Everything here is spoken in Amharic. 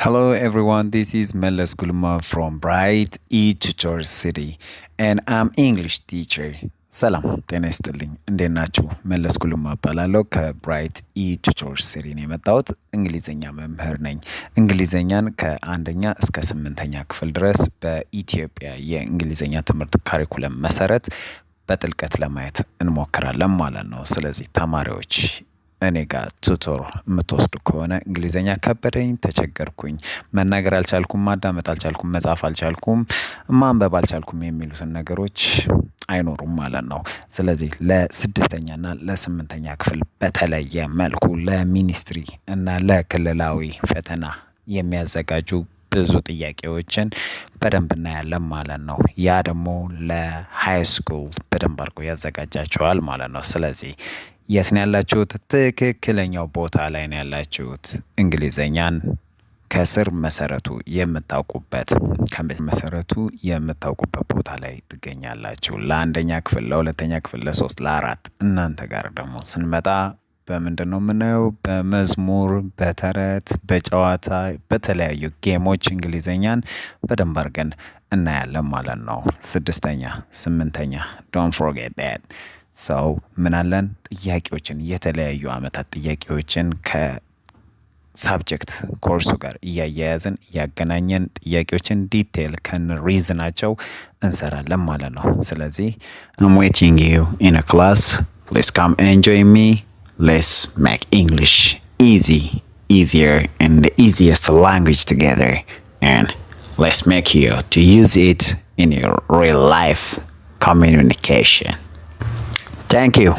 Hello everyone, this is Meles Guluma from Bright E-Tutor City and I'm English teacher. ሰላም ጤና ይስጥልኝ፣ እንዴት ናችሁ? መለስ ጉልማ እባላለሁ፣ ከ Bright E-Tutor City ነው የመጣሁት። እንግሊዝኛ መምህር ነኝ። እንግሊዝኛን ከአንደኛ እስከ ስምንተኛ ክፍል ድረስ በኢትዮጵያ የእንግሊዝኛ ትምህርት curriculum መሰረት በጥልቀት ለማየት እንሞክራለን ማለት ነው። ስለዚህ ተማሪዎች፣ እኔ ጋር tutor የምትወስዱ ከሆነ እንግሊዘኛ ከበደኝ፣ ተቸገርኩኝ፣ መናገር አልቻልኩም፣ ማዳመጥ አልቻልኩም፣ መጻፍ አልቻልኩም፣ ማንበብ አልቻልኩም የሚሉትን ነገሮች አይኖሩም ማለት ነው። ስለዚህ ለስድስተኛ እና ለስምንተኛ ክፍል በተለየ መልኩ ለ ministry እና ለክልላዊ ፈተና የሚያዘጋጁ ብዙ ጥያቄዎችን በደንብ እናያለን ማለት ነው። ያ ደግሞ ለ high school በደንብ አድርጎ ያዘጋጃችኋል ማለት ነው። ስለዚህ የት ነው ያላችሁት? ትክክለኛው ቦታ ላይ ነው ያላችሁት። እንግሊዘኛን ከስር መሰረቱ የምታውቁበት፣ ከመሰረቱ የምታውቁበት ቦታ ላይ ትገኛላችሁ። ለአንደኛ ክፍል፣ ለሁለተኛ ክፍል፣ ለሶስት፣ ለአራት እናንተ ጋር ደግሞ ስንመጣ በምንድን ነው የምናየው? በመዝሙር፣ በተረት፣ በጨዋታ፣ በተለያዩ game ኦች እንግሊዘኛን በደንብ አድርገን እናያለን ማለት ነው። ስድስተኛ፣ ስምንተኛ፣ don't forget that። So ምን አለን? ጥያቄዎችን፣ የተለያዩ አመታት ጥያቄዎችን ከ subject course ኡ ጋር እያያያዝን፣ እያገናኘን ጥያቄዎችን detail ከነ reason ኣቸው እንሰራለን ማለት ነው። ስለዚህ I'm waiting you in a class. Please come and join me. Let's make English easy, easier and the easiest language together, and let's make you to use it in your real life communication. Thank you.